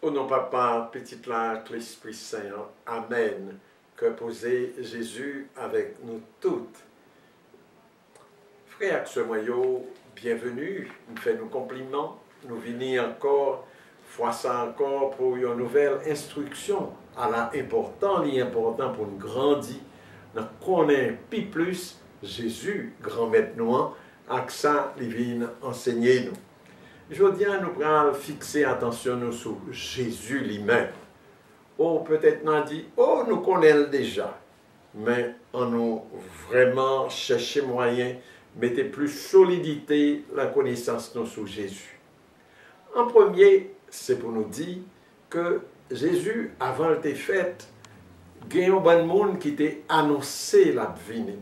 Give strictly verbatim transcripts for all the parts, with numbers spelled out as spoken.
O non Papa, Pitit la ak Lespri Sen an. Amèn. Kè poze, Jezi avèk nou tout. Frè ak sè mwen yo, byenveni. M fè nou konpliman. Nou vini ankò, fwa sa ankò, pou yon nouvèl enstriksyon. Ala enpòtan li enpòtan pou n grandi nan konnen pi plis Jezi, Granmèt nou an, ak sa li vin ansenye nou. Jodi a, nou pral fikse atansyon nou sou Jezi li menm. O, petèt n a di, o, nou konnen l deja. Men, annou vrèman chèche mwayen mete plis solidite nan konesans nou sou Jezi. An premye, se pou nou di ke Jezi, avan l te fèt, gen yon bann moun ki te anonse l ap vini.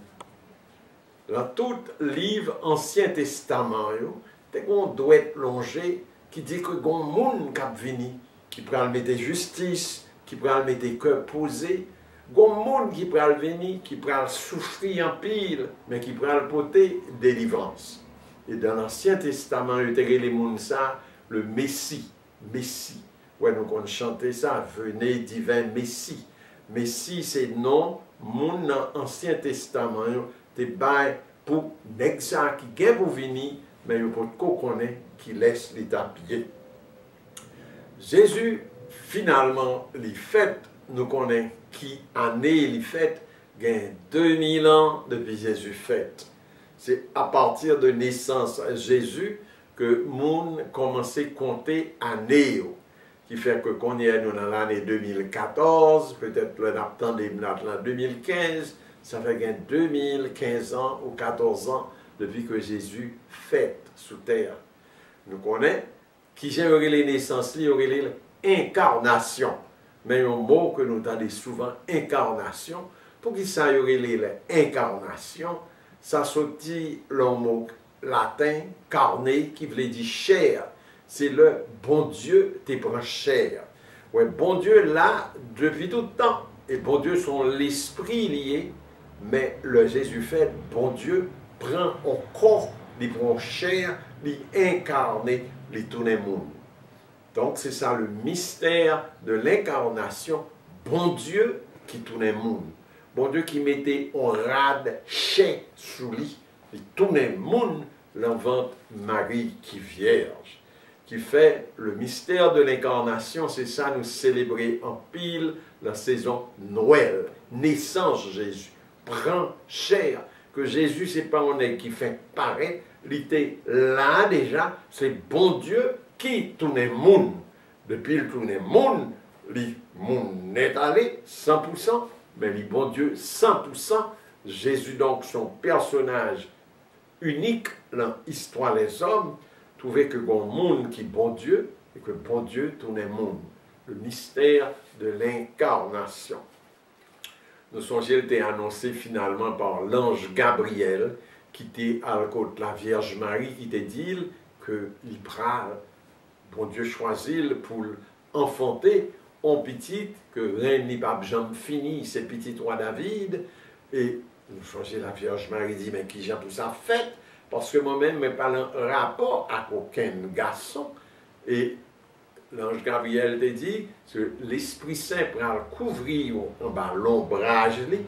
Nan tout liv Ansyen Testaman yo, te gen yon dwèt lonje ki di ke gen yon moun k ap vini, ki pral mete jistis, ki pral mete kè poze. Gen yon moun ki pral vini, ki pral soufri anpil, men ki pral pote delivrans. E dan Ansyen Testaman, yo te rele moun sa le Mesi. Mesi. Wè, nou konn chante sa, Venez, divin Messie. Mesi se non moun nan Ansyen Testaman yo te bay pou nèg sa ki gen pou vini, men yo potko konnen kilès li t ap ye. Jezi, finalman, li fèt, nou konnen ki ane li fèt, gen de mil an depi Jezi fèt. Se apati de nesans Jezi ke moun kòmanse konte ane yo. Ki fè ke kounye a nou nan lane de mil katòz, petèt lè n ap tande m la, nan de mil kenz, sa fè gen de mil kenz an ou katòz an depi ke Jezi fèt sou tè a. Nou konnen, kijan yo rele nesans li? Yo rele l enkarnasyon. Men yon mo ke nou tande souvan, enkarnasyon. Poukisa yo rele l enkarnasyon? Sa soti lan yon mo laten, carne, ki vle di chè. Se lè Bondye te pran chè. Wè, Bondye la depi tout tan. E Bondye se yon lespri li ye. Men lè Jezi fèt, Bondye pran yon kò, li pran yon chè, li enkarne, li tounen moun. Donk, se sa le mystère de l'incarnation, Bondye ki tounen moun. Bondye ki mete yon rad chè sou li. Li tounen moun lan vant Mari ki vyèj. Ki fè le mystère de l'incarnation, se sa nou selebre anpil lan sezon Nwèl, nesans Jezi, pran chè, ke Jezi se pa yon nèg ki fenk parèt, li te la deja, se Bondye ki tounen moun. Depi l tounen moun, li moun nèt ale, san pou san, men li Bondye san pou san. Jezi donk se yon pèsonaj inik lan istwa lèzòm, twouve ke gen yon moun ki Bondye e ke Bondye tounen moun. Le mystère de l'incarnation. Nou sonje l te anonse finalman pa lanj Gabriyèl ki te al kot Lavyèj Mari ki te di l ke li pral, Bondye chwazi l pou l anfante yon pitit ke renn li p ap janm fini, se pitit wa David. E nou sonje Lavyèj Mari di, men kijan pou sa fèt? Paske mwen menm, mwen pa lan rapò ak okenn gason. E lanj Gabriyèl te di, se Lespri Sen pral kouvri yo anba lonbraj li,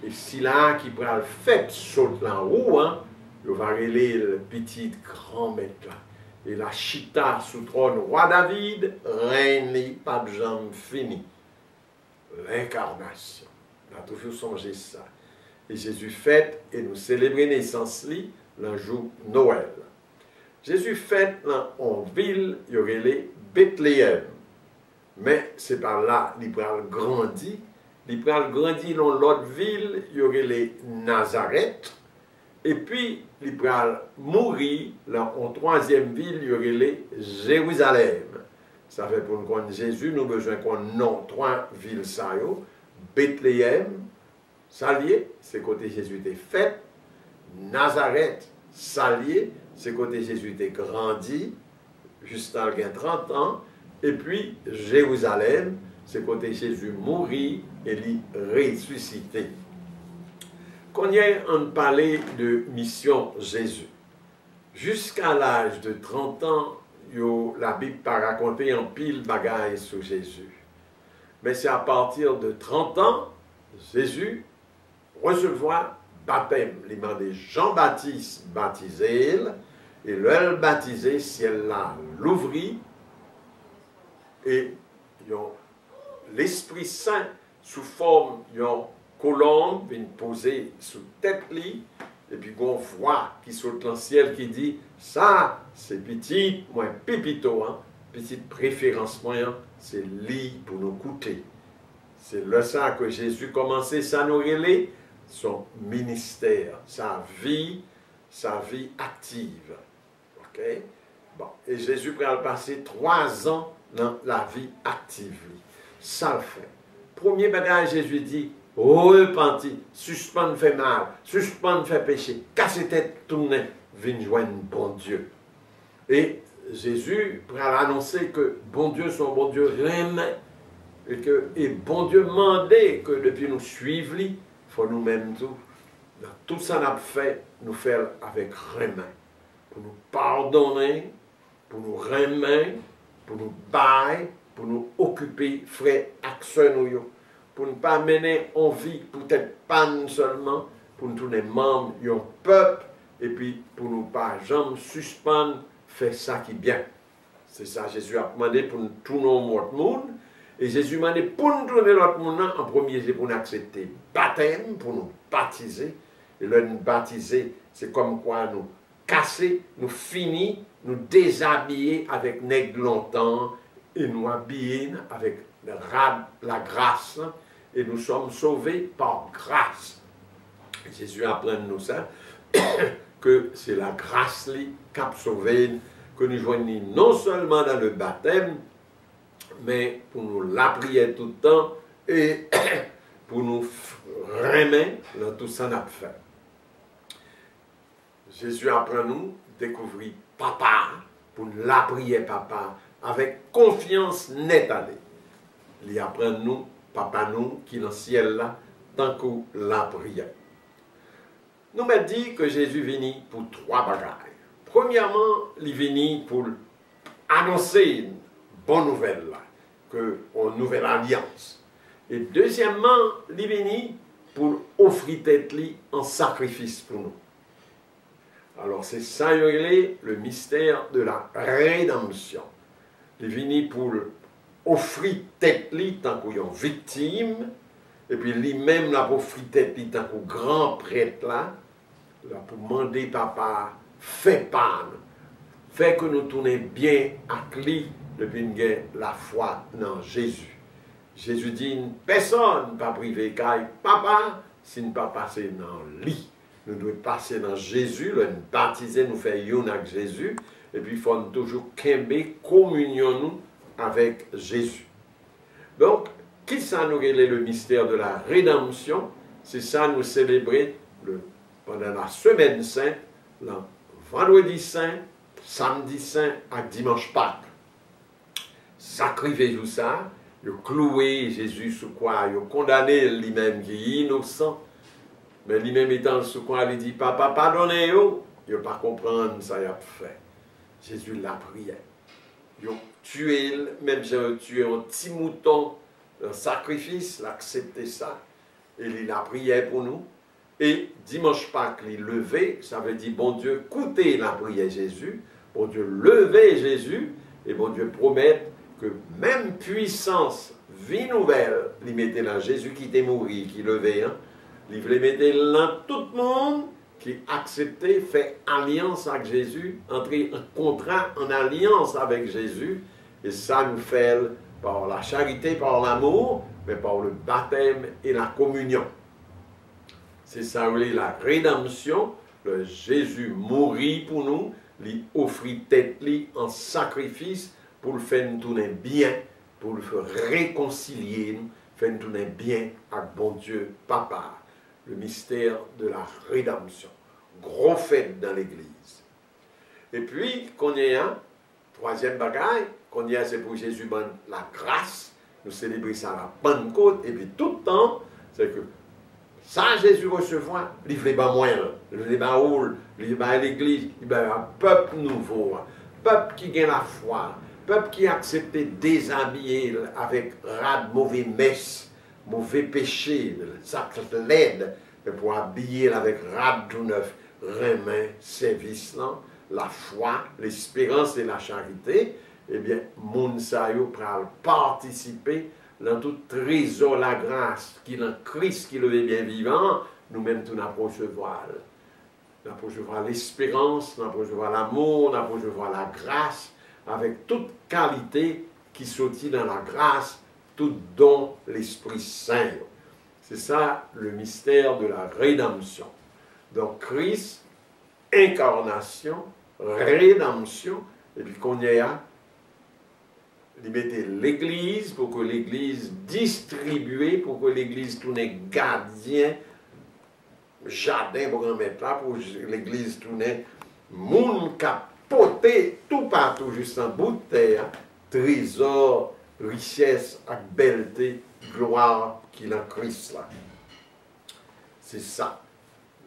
e sila a ki pral fèt sot lan ou an, yo va rele l pitit Granmèt la. E l a chita sou twòn wa David, renn li p ap janm fini. Lenkarnasyon. N a toujou sonje sa. E Jezi fèt, e nou selebre nesans li lan jou Nwèl. Jezi fèt lan yon vil yo rele Betleyèm. Men se pa la li pral grandi. Li pral grandi lan yon lòt vil yo rele Nazarèt. Epi li pral mouri lan yon twazyèm vil yo rele Jerizalèm. Sa fè pou n konn Jezi, nou bezwen konn non twa vil sa yo. Betleyèm, sa l ye, se kote Jezi te fèt. Nazarèt, sa l ye, se kote Jezi te grandi jistan l gen trant an. Epi Jerizalèm, se kote Jezi mouri e li resisite. Kounye a, ann pale de misyon Jezi. Jiska laj de trant an, Yo, Labib pa rakonte anpil bagay sou Jezi. Men se apati de trant an, Jezi resevwa batèm. Li mande Jan Batis batize l, e lè l batize, syèl la louvri, e yon Lespri Sen sou fòm yon kolonb vin poze sou tèt li, epi gon vwa ki sot nan syèl ki di, "Sa se pitit mwen pi pito an, pitit preferans mwen an, se li pou nou koute." Se lè sa ke Jezi kòmanse sa nou rele son ministè, sa vi, sa vi aktiv. Ok? Bon, e Jezi pral pase twa zan nan lavi aktiv li. Sa l fè? Premye bagay Jezi di, repanti, sispann fè mal, sispann fè peche, kase tèt, tounen vin jwenn Bondye. E Jezi pral anonse ke Bondye se yon Bondye renmen, e ke, e Bondye mande ke depi nou swiv li, fò nou menm tou, nan tout sa n ap fè, nou fè l avèk renmen. Pou nou padonnen, pou nou renmen, pou nou bay, pou nou okipe frè ak sè nou yo, pou n pa mennen yon vi pou tèt pa n sèlman, pou n tounen manm yon pèp, epi pou nou pa janm sispann fè sa ki byen. Se sa Jezi ap mande, pou n tounen yon lòt moun. E Jezi mande pou n tounen lòt moun nan, an premye se pou n aksepte batèm, pou nou batize. E lè n batize, se kòmkwa nou kase, nou fini, nou dezabiye avèk nèg lontan an, e nou abiye n avèk rad lagras lan, e nou sòm sove pa gras. Jezi aprann nou sa, ke se lagras li k ap sove n, ke nou jwenn li non sèlman nan le batèm, men pou nou lapriyè tout tan, e pou nou f-, renmen nan tout sa n ap fè. Jezi aprann nou dekouvri Papa a, pou n lapriyè Papa a avèk konfyans nèt ale. Li aprann nou Papa nou ki nan syèl la tankou lapriyè. Nou mèt di ke Jezi vini pou twa bagay. Premyèman, li vini pou l anonse bon nouvèl la, ke yon nouvèl alyans. E dezyèmman, li vini pou l ofri tèt li an sakrifis pou nou. Alò, se sa yo rele le mystère de la rédemption. Li vini pou l ofri tèt li tankou yon viktim, epi li menm l ap ofri tèt li tankou gran prèt la, l ap mande Papa a fè pa nou, fè ke nou tounen byen ak li depi n gen lafwa nan Jezi. Jezi di n, pèsonn p ap rive kay Papa si n pa pase nan li. Nou dwe pase nan Jezi, lè n batize, nou fè youn ak Jezi, epi fò n toujou kenbe kominyon nou avèk Jezi. Donk, kisa nou rele le mystère de la rédemption? Se sa nou selebre le, pandan la semèn sent, nan vandredi sen, samdi sen ak dimanch Pak. Sa k rive jou sa, yo klouwe Jezi sou kwa, yo kondane l, li menm ki inosan. Men li menm, etan l sou kwa, li di, Papa, padonnen yo, yo pa konprann sa y ap fè. Jezi lapriyè. Yo tiye l, menm jan yo tiye yon ti mouton nan sakrifis, l aksepte sa. E li lapriyè pou nou. E dimanch Pak, li leve, sa vle di Bondye koute lapriyè Jezi, Bondye leve Jezi, e Bondye pwomèt ke menm pwisans vi nouvèl li mete nan Jezi ki te mouri, ki leve an, li vle mete l nan tout moun ki aksepte fè alyans ak Jezi, antre an kontra, an alyans avèk Jezi, e sa nou fè l par la charité, par l'amour, mais par le baptême et la communion. Se sa yo rele la redanmsyon, lè Jezi mouri pou nou, li ofri tèt li an sakrifis pou l fè n tounen byen, pou l fè rekonsilye nou, fè n tounen byen ak Bondye Papa a. Le mystère de la rédemption. Gwo fèt dan legliz. Epi, kounye a, twazyèm bagay, kounye a se pou Jezi ban n lagras, nou selebre sa la Pannkot, epi tout tan, se ke sa Jezi resevwa, li vle ban mwen l, li vle ba ou l, li vle bay legliz, li vle bay pèp nouvo a. Pèp ki gen lafwa, pèp ki aksepte dezabiye l avèk rad move mès, move peche, sa k lèd, men pou abiye l avèk rad tou nèf, renmen, sèvis lan, lafwa, lesperans e lacharite, ebyen, moun sa yo pral patisipe nan tout trezò lagras ki nan Kris ki leve byen vivan an, nou menm tou n ap resevwa l. N ap resevwa lesperans, n ap resevwa lamou, n ap resevwa lagras, avèk tout kalite ki soti nan lagras, tout don Lespri Sen yo. Se sa, le mystère de la rédemption. Donk, Kris, enkarnasyon, redanmsyon, epi kounye a, li mete legliz pou ke legliz distribye, pou ke legliz tounen gadyen jaden Granmèt la, pou legliz tounen moun k ap pote toupatou jis nan bout tè a trezò, richès ak bèlte, glwa ki nan Kris la. Se sa.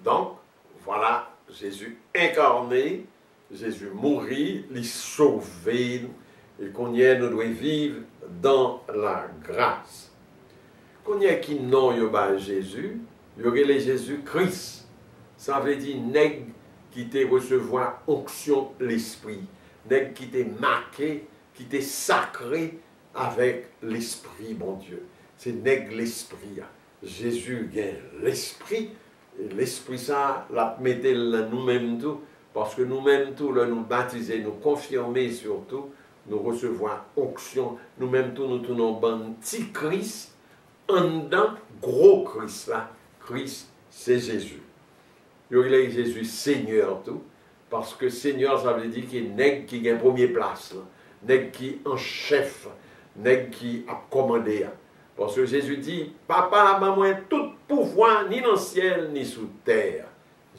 Donk, vwala, Jezi enkarne, Jezi mouri, li sove nou, e kounye a nou dwe viv dans la grâce. Kounye a ki non yo bay Jezi? Yo rele Jezi Kris. Sa vle di nèg ki te resevwa onksyon Lespri, nèg ki te make, ki te sakre avèk Lespri Bondye. Se nèg Lespri a. Jezi gen Lespri, e Lespri sa a, l ap mete l nan nou menm tou, paske nou menm tou, lè nou batize, nou konfime sitou, nou resevwa onksyon, nou menm tou, nou tounen yon bann ti Kris anndan gwo Kris la. Kris, se Jezi. Yo rele Jezi Senyè tou, paske Senyè, sa vle di ki nèg ki gen premye plas lan, nèg ki an chèf, nèg ki ap kòmande a. Paske Jezi di, Papa a ban mwen tout pouvwa, ni nan syèl, ni sou tè a.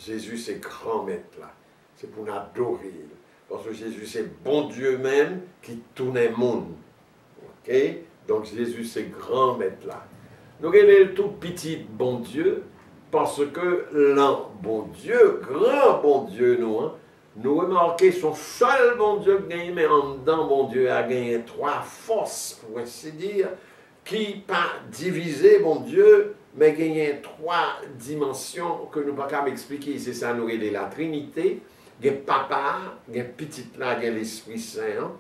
Jezi se Granmèt la. Se pou n adore l. Paske Jezi se Bondye menm ki tounen moun. Oke? Donk, Jezi se Granmèt la. Nou rele l tou Pitit Bondye, paske lan Bondye, gran Bondye nou an, nou remake se yon sèl Bondye k genyen, men anndan Bondye a genyen twa fòs, pou ensi di, ki pa divize Bondye, men genyen twa dimansyon ke nou pa kab eksplike. Se sa nou rele Latrinite. Gen Papa a, gen Pitit la, gen Lespri Sen an.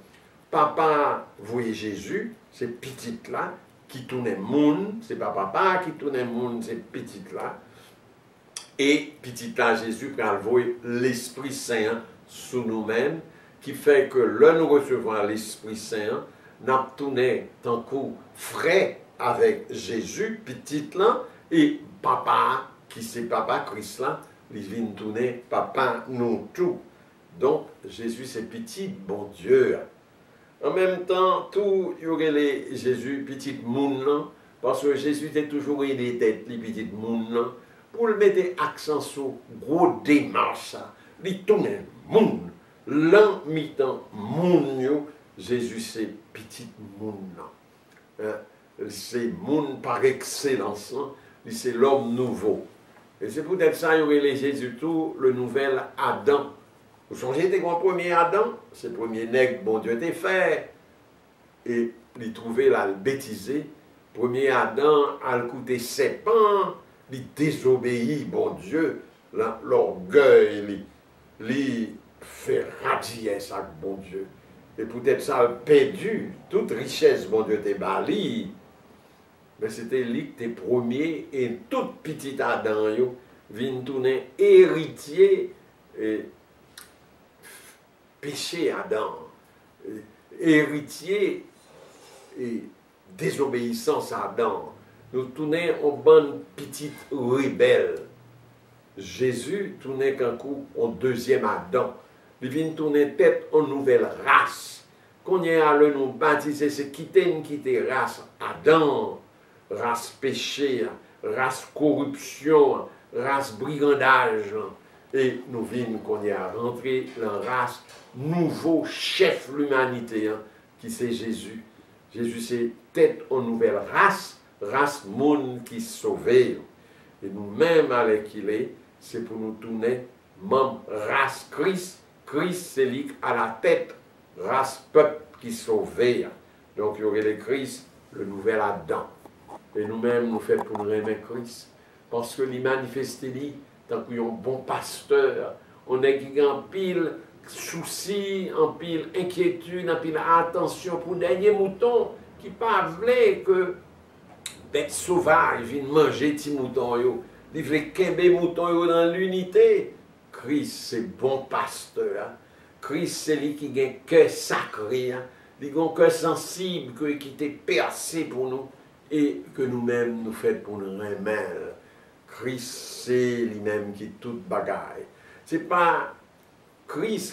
Papa a voye Jezi, se Pitit la ki tounen moun, se pa Papa a ki tounen moun, se Pitit la. E Pitit la, Jezi, pral voye Lespri Sen an sou nou menm, ki fè ke lè nou resevwa Lespri Sen an, n ap tounen tankou frè avèk Jezi, Pitit lan, e Papa a, ki se Papa Kris la, li vin tounen Papa nou tou. Donk, Jezi se Pitit Bondye a. An menm tan tou, yo rele Jezi Pitit Moun nan, paske Jezi te toujou rele tèt li Pitit Moun nan, pou l mete aksan sou gwo demach sa. Li tounen moun. Lan mitan moun yo, Jezi se Pitit Moun nan. Hein? Li se moun par excellence lan, li se lòm nouvo. E se poutèt sa yo rele Jezi tou le nouvel Adam. Ou sonje te gen yon premye Adan? Se premye nèg Bondye te fè. E li twouve l al betize. Premye Adan al koute sèpan an, li dezobeyi Bondye, lan lògèy li. Li fè radiyès ak Bondye. E poutèt sa, l pèdi tout richès Bondye te ba li. Men se te li ki te premye, e tout pitit Adan yo vin tounen eritye, e, peche Adan, e, eritye, e, dezobeyisans Adan. Nou tounen yon bann pitit rebèl. Jezi tounen kankou yon dezyèm Adan. Li vin tounen tèt yon nouvèl ras. Kounye a, lè nou batize, se kite n kite ras Adan an, ras peche a, ras koripsyon an, ras brigandaj lan. E nou vin kounye a rantre lan ras nouvo chèf limanite an, ki se Jezi. Jezi se tèt yon nouvèl ras, ras moun ki sove yo. E nou menm, alèkile, se pou nou tounen manm ras Kris. Kris se li k alatèt ras pèp ki sove a. Donk, yo rele Kris le nouvel Adam. E nou menm, nou fèt pou n renmen Kris. Paske li manifeste li tankou yon bon pastè, yon nèg ki gen anpil sousi, anpil enkyetid, anpil atansyon pou dènye mouton, ki pa vle ke bèt sovaj vin manje ti mouton yo. Li vle kenbe mouton yo nan linite. Kris se bon pastè a. Kris se li ki gen kè sakre a. Li gen yon kè sansib ke, ki te pèse pou nou e ke nou menm nou fèt pou n renmen l. Kris se li menm ki tout bagay. Se pa Kris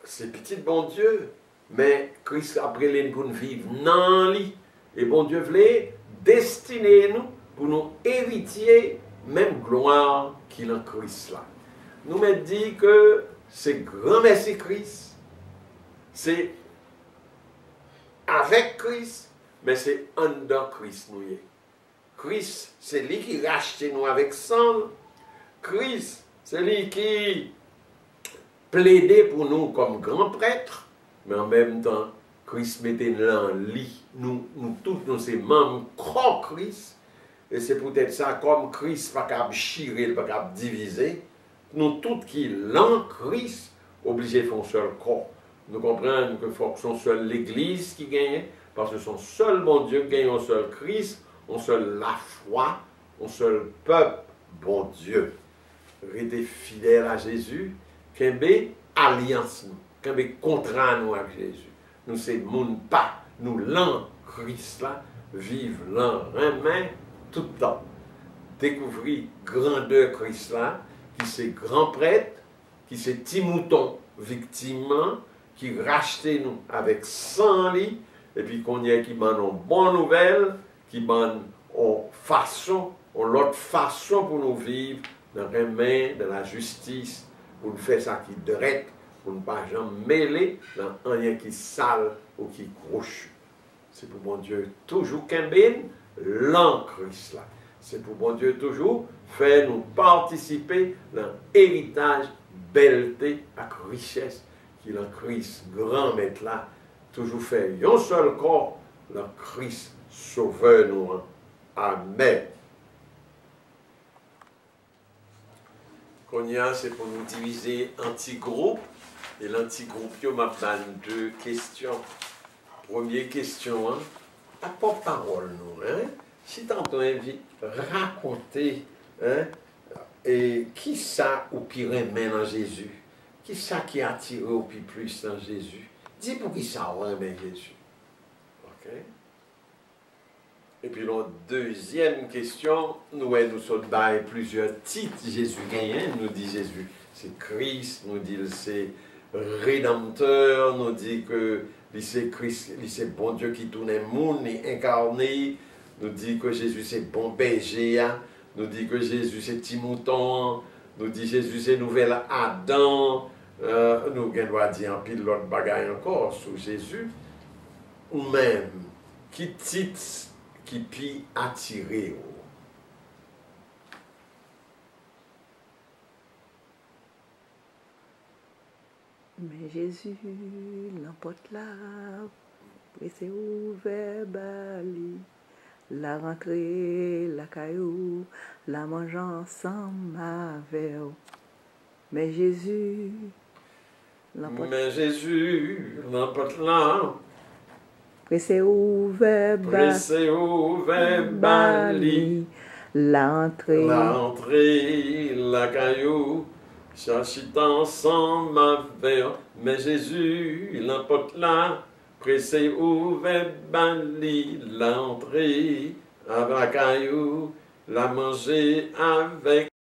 se pitit Bondye, men Kris ap rele n pou n viv nan li. E Bondye vle destine nou pou nou eritye menm glwa ki nan Kris la. Nou mèt di ke se granmèsi Kris, se avèk Kris, men se anndan Kris nou ye. Kris, se li ki rachte nou avèk san l. Kris, se li ki plede pou nou kòm gran prèt, men an menm tan, Kris mete nan li, nou, nou tout, nou se manm kò Kris. E se poutèt sa, kòm Kris pa kab chire, l pa kab divize, nou tout ki lan Kris oblije fè yon sèl kò. Nou konprann ke fòk se yon sèl legliz ki genyen, paske se yon sèl Bondye ki genyen, yon sèl Kris, yon sèl lafwa, yon sèl pèp Bondye. Rete fidèl a Jezi, kenbe alyans nou, kenbe kontra nou ak Jezi. Nou se moun pa, nou lan Kris la, viv lan renmen tout tan. Dekouvri grandè Kris la, ki se gran prèt, ki se ti mouton viktim nan, ki rachte nou avèk san li, epi kounye a ki ban nou bon nouvèl, ki ban n yon fason, yon lòt fason pou nou viv nan renmen, nan lajistis, pou n fè sa ki drèt, pou n pa janm mele nan anyen ki sal ou ki kwochi. Se pou Bondye toujou kenbe n lan Kris la. Se pou Bondye toujou fè nou patisipe nan eritaj bèlte ak richès ki lan Kris Granmèt la. Toujou fè yon sèl kò lan Kris Sovè nou an. Amèn. Kounye a, se pou nou divize an ti gwoup. E lan ti gwoup yo, m ap ba n de kesyon. Premye kesyon an, ak pwòp pawòl nou, en, chita ansanm epi rakonte, en, e kisa ou pi renmen nan Jezi? Kisa ki atire w pi plis nan Jezi? Di poukisa w renmen Jezi. Oke? Epi, yon dezyèm kesyon, nou wè nou sot bay plizyè tit Jezi genyen. Nou di Jezi se Kris, nou di l se Redanmtè, nou di ke li se Kris, li se Bondye ki tounen moun, li enkane, nou di ke Jezi se bon bèje a, nou di ke Jezi se ti mouton an, nou di Jezi se nouvèl Adan, euh, nou gen dwa di anpil lòt bagay ankò sou Jezi. Ou menm, ki tit ki pi atire w? Men Jezi lan pòt la, prese ouvè ba li. L a rantre lakay ou, l a manje ansanm avè w. Men Jezi, lan pòt. Men Jezi, lan pòt la. Prese ouvè ba. Prese ouvè ba li. L a antre. L a antre lakay ou. Sa chita ansanm avè w. Men Jezi, lan pòt la. Prese ouvè ba li. L a antre lakay ou. L a manje avèk